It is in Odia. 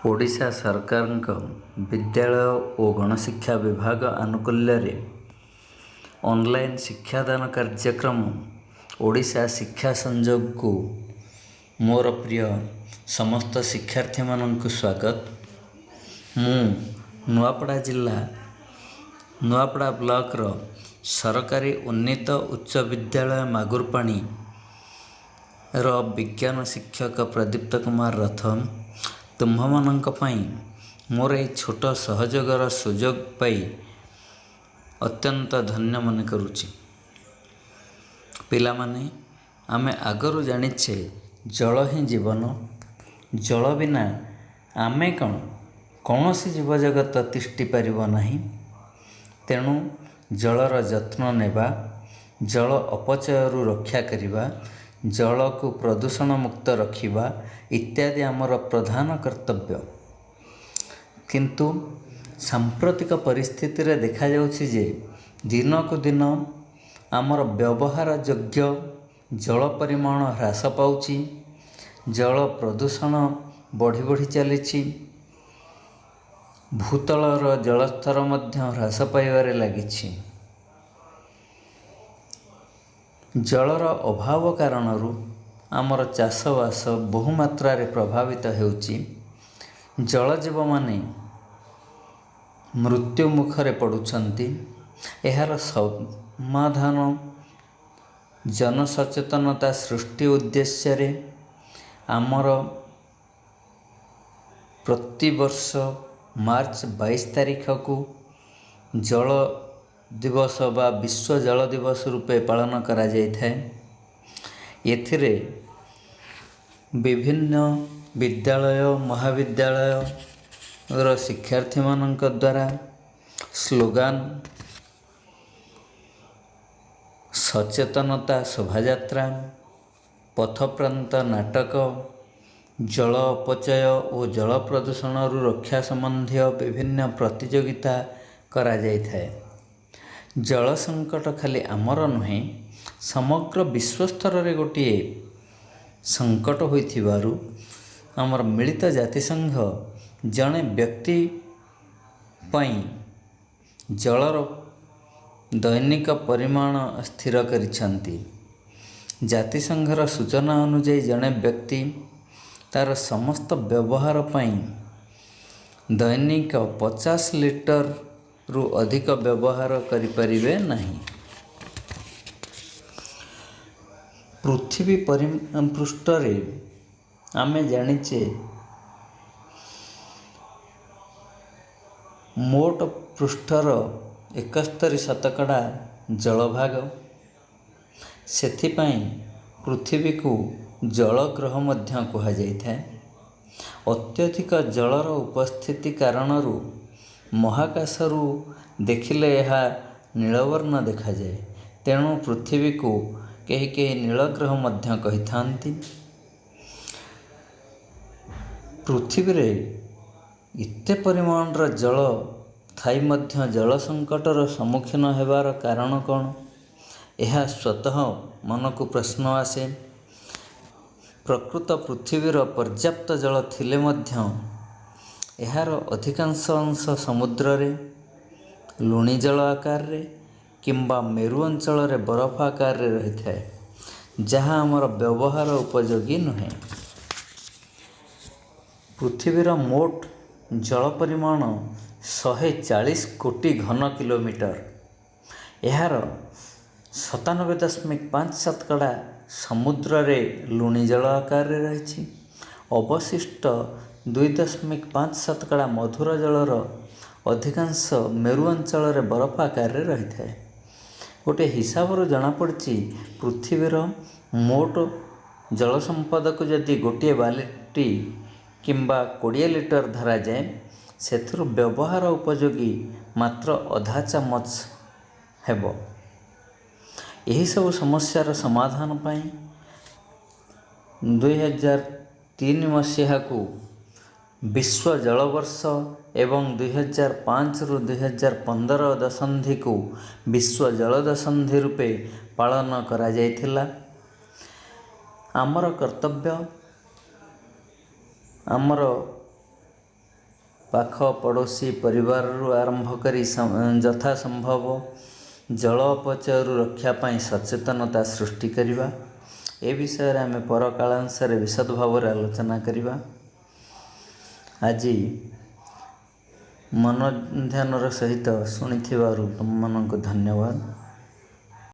ଓଡ଼ିଶା ସରକାରଙ୍କ ବିଦ୍ୟାଳୟ ଓ ଗଣଶିକ୍ଷା ବିଭାଗ ଆନୁକୂଲ୍ୟରେ ଅନଲାଇନ୍ ଶିକ୍ଷାଦାନ କାର୍ଯ୍ୟକ୍ରମ ଓଡ଼ିଶା ଶିକ୍ଷା ସଂଯୋଗକୁ ମୋର ପ୍ରିୟ ସମସ୍ତ ଶିକ୍ଷାର୍ଥୀମାନଙ୍କୁ ସ୍ୱାଗତ। ମୁଁ ନୂଆପଡ଼ା ଜିଲ୍ଲା ନୂଆପଡ଼ା ବ୍ଲକର ସରକାରୀ ଉନ୍ନୀତ ଉଚ୍ଚ ବିଦ୍ୟାଳୟ ମାଗୁରପାଣିର ବିଜ୍ଞାନ ଶିକ୍ଷକ ପ୍ରଦୀପ୍ତ କୁମାର ରଥ। ତୁମ୍ଭମାନଙ୍କ ପାଇଁ ମୋର ଏଇ ଛୋଟ ସହଯୋଗର ସୁଯୋଗ ପାଇ ଅତ୍ୟନ୍ତ ଧନ୍ୟ ମନେ କରୁଛି। ପିଲାମାନେ, ଆମେ ଆଗରୁ ଜାଣିଛେ ଜଳ ହିଁ ଜୀବନ। ଜଳ ବିନା ଆମେ କ'ଣ, କୌଣସି ଜୀବଜଗତ ତିଷ୍ଠି ପାରିବ ନାହିଁ। ତେଣୁ ଜଳର ଯତ୍ନ ନେବା, ଜଳ ଅପଚୟରୁ ରକ୍ଷା କରିବା, ଜଳକୁ ପ୍ରଦୂଷଣ ମୁକ୍ତ ରଖିବା ଇତ୍ୟାଦି ଆମର ପ୍ରଧାନ କର୍ତ୍ତବ୍ୟ। କିନ୍ତୁ ସାମ୍ପ୍ରତିକ ପରିସ୍ଥିତିରେ ଦେଖାଯାଉଛି ଯେ ଦିନକୁ ଦିନ ଆମର ବ୍ୟବହାର ଯୋଗ୍ୟ ଜଳ ପରିମାଣ ହ୍ରାସ ପାଉଛି, ଜଳ ପ୍ରଦୂଷଣ ବଢ଼ି ବଢ଼ି ଚାଲିଛି, ଭୂତଳର ଜଳସ୍ତର ମଧ୍ୟ ହ୍ରାସ ପାଇବାରେ ଲାଗିଛି। ଜଳର ଅଭାବ କାରଣରୁ ଆମର ଚାଷବାସ ବହୁମାତ୍ରାରେ ପ୍ରଭାବିତ ହେଉଛି, ଜଳଜୀବମାନେ ମୃତ୍ୟୁ ମୁଖରେ ପଡ଼ୁଛନ୍ତି। ଏହାର ସମାଧାନ ଜନସଚେତନତା ସୃଷ୍ଟି ଉଦ୍ଦେଶ୍ୟରେ ଆମର ପ୍ରତିବର୍ଷ ମାର୍ଚ୍ଚ 22 ତାରିଖକୁ ଜଳ ଦିବସ ବା ବିଶ୍ୱ ଜଳ ଦିବସ ରୂପେ ପାଳନ କରାଯାଇଥାଏ। ଏଥିରେ ବିଭିନ୍ନ ବିଦ୍ୟାଳୟ, ମହାବିଦ୍ୟାଳୟର ଶିକ୍ଷାର୍ଥୀମାନଙ୍କ ଦ୍ୱାରା ସ୍ଲୋଗାନ, ସଚେତନତା ଶୋଭାଯାତ୍ରା, ପଥପ୍ରାନ୍ତ ନାଟକ, ଜଳ ଅପଚୟ ଓ ଜଳ ପ୍ରଦୂଷଣରୁ ରକ୍ଷା ସମ୍ବନ୍ଧୀୟ ବିଭିନ୍ନ ପ୍ରତିଯୋଗିତା କରାଯାଇଥାଏ। ଜଳ ସଙ୍କଟ ଖାଲି ଆମର ନୁହେଁ, ସମଗ୍ର ବିଶ୍ୱସ୍ତରରେ ଗୋଟିଏ ସଙ୍କଟ ହୋଇଥିବାରୁ ଆମର ମିଳିତ ଜାତିସଂଘ ଜଣେ ବ୍ୟକ୍ତି ପାଇଁ ଜଳର ଦୈନିକ ପରିମାଣ ସ୍ଥିର କରିଛନ୍ତି। ଜାତିସଂଘର ସୂଚନା ଅନୁଯାୟୀ ଜଣେ ବ୍ୟକ୍ତି ତା'ର ସମସ୍ତ ବ୍ୟବହାର ପାଇଁ ଦୈନିକ 50 ଲିଟରରୁ ଅଧିକ ବ୍ୟବହାର କରିପାରିବେ ନାହିଁ। ପୃଥିବୀ ପୃଷ୍ଠରେ ଆମେ ଜାଣିଛେ ମୋଟ ପୃଷ୍ଠର 71% ଜଳଭାଗ। ସେଥିପାଇଁ ପୃଥିବୀକୁ ଜଳଗ୍ରହ ମଧ୍ୟ କୁହାଯାଇଥାଏ। ଅତ୍ୟଧିକ ଜଳର ଉପସ୍ଥିତି କାରଣରୁ ମହାକାଶରୁ ଦେଖିଲେ ଏହା ନୀଳବର୍ଣ୍ଣ ଦେଖାଯାଏ। ତେଣୁ ପୃଥିବୀକୁ କେହି କେହି ନୀଳଗ୍ରହ ମଧ୍ୟ କହିଥାନ୍ତି। ପୃଥିବୀରେ ଏତେ ପରିମାଣର ଜଳ ଥାଇ ମଧ୍ୟ ଜଳ ସଙ୍କଟର ସମ୍ମୁଖୀନ ହେବାର କାରଣ କ'ଣ? ଏହା ସ୍ୱତଃ ମନକୁ ପ୍ରଶ୍ନ ଆସେ। ପ୍ରକୃତ ପୃଥିବୀର ପର୍ଯ୍ୟାପ୍ତ ଜଳ ଥିଲେ ମଧ୍ୟ ଏହାର ଅଧିକାଂଶ ଅଂଶ ସମୁଦ୍ରରେ ଲୁଣି ଜଳ ଆକାରରେ କିମ୍ବା ମେରୁ ଅଞ୍ଚଳରେ ବରଫ ଆକାରରେ ରହିଥାଏ, ଯାହା ଆମର ବ୍ୟବହାର ଉପଯୋଗୀ ନୁହେଁ। ପୃଥିବୀର ମୋଟ ଜଳ ପରିମାଣ 140 କୋଟି ଘନ କିଲୋମିଟର। ଏହାର 97.5% ସମୁଦ୍ରରେ ଲୁଣି ଜଳ ଆକାରରେ ରହିଛି। ଅବଶିଷ୍ଟ 2.5% ମଧୁର ଜଳର ଅଧିକାଂଶ ମେରୁ ଅଞ୍ଚଳରେ ବରଫ ଆକାରରେ ରହିଥାଏ। ଗୋଟିଏ ହିସାବରୁ ଜଣାପଡ଼ିଛି, ପୃଥିବୀର ମୋଟ ଜଳ ସମ୍ପଦକୁ ଯଦି ଗୋଟିଏ ବାଲ୍ଟି କିମ୍ବା 20 ଲିଟର ଧରାଯାଏ, ସେଥିରୁ ବ୍ୟବହାର ଉପଯୋଗୀ ମାତ୍ର ଅଧା ଚାମଚ ହେବ। ଏହିସବୁ ସମସ୍ୟାର ସମାଧାନ ପାଇଁ 2003 ମସିହାକୁ ବିଶ୍ୱ ଜଳବର୍ଷ ଏବଂ 2005ରୁ 2015 ଦଶନ୍ଧିକୁ ବିଶ୍ୱ ଜଳ ଦଶନ୍ଧି ରୂପେ ପାଳନ କରାଯାଇଥିଲା। ଆମର କର୍ତ୍ତବ୍ୟ, ଆମର ପାଖ ପଡ଼ୋଶୀ ପରିବାରରୁ ଆରମ୍ଭ କରି ଯଥା ସମ୍ଭବ ଜଳ ଅପଚୟରୁ ରକ୍ଷା ପାଇଁ ସଚେତନତା ସୃଷ୍ଟି କରିବା। ଏ ବିଷୟରେ ଆମେ ପରକାଳାଂଶରେ ବିଶଦ ଭାବରେ ଆଲୋଚନା କରିବା। ଆଜି ମନ ଧ୍ୟାନର ସହିତ ଶୁଣିଥିବାରୁ ତୁମମାନଙ୍କୁ ଧନ୍ୟବାଦ।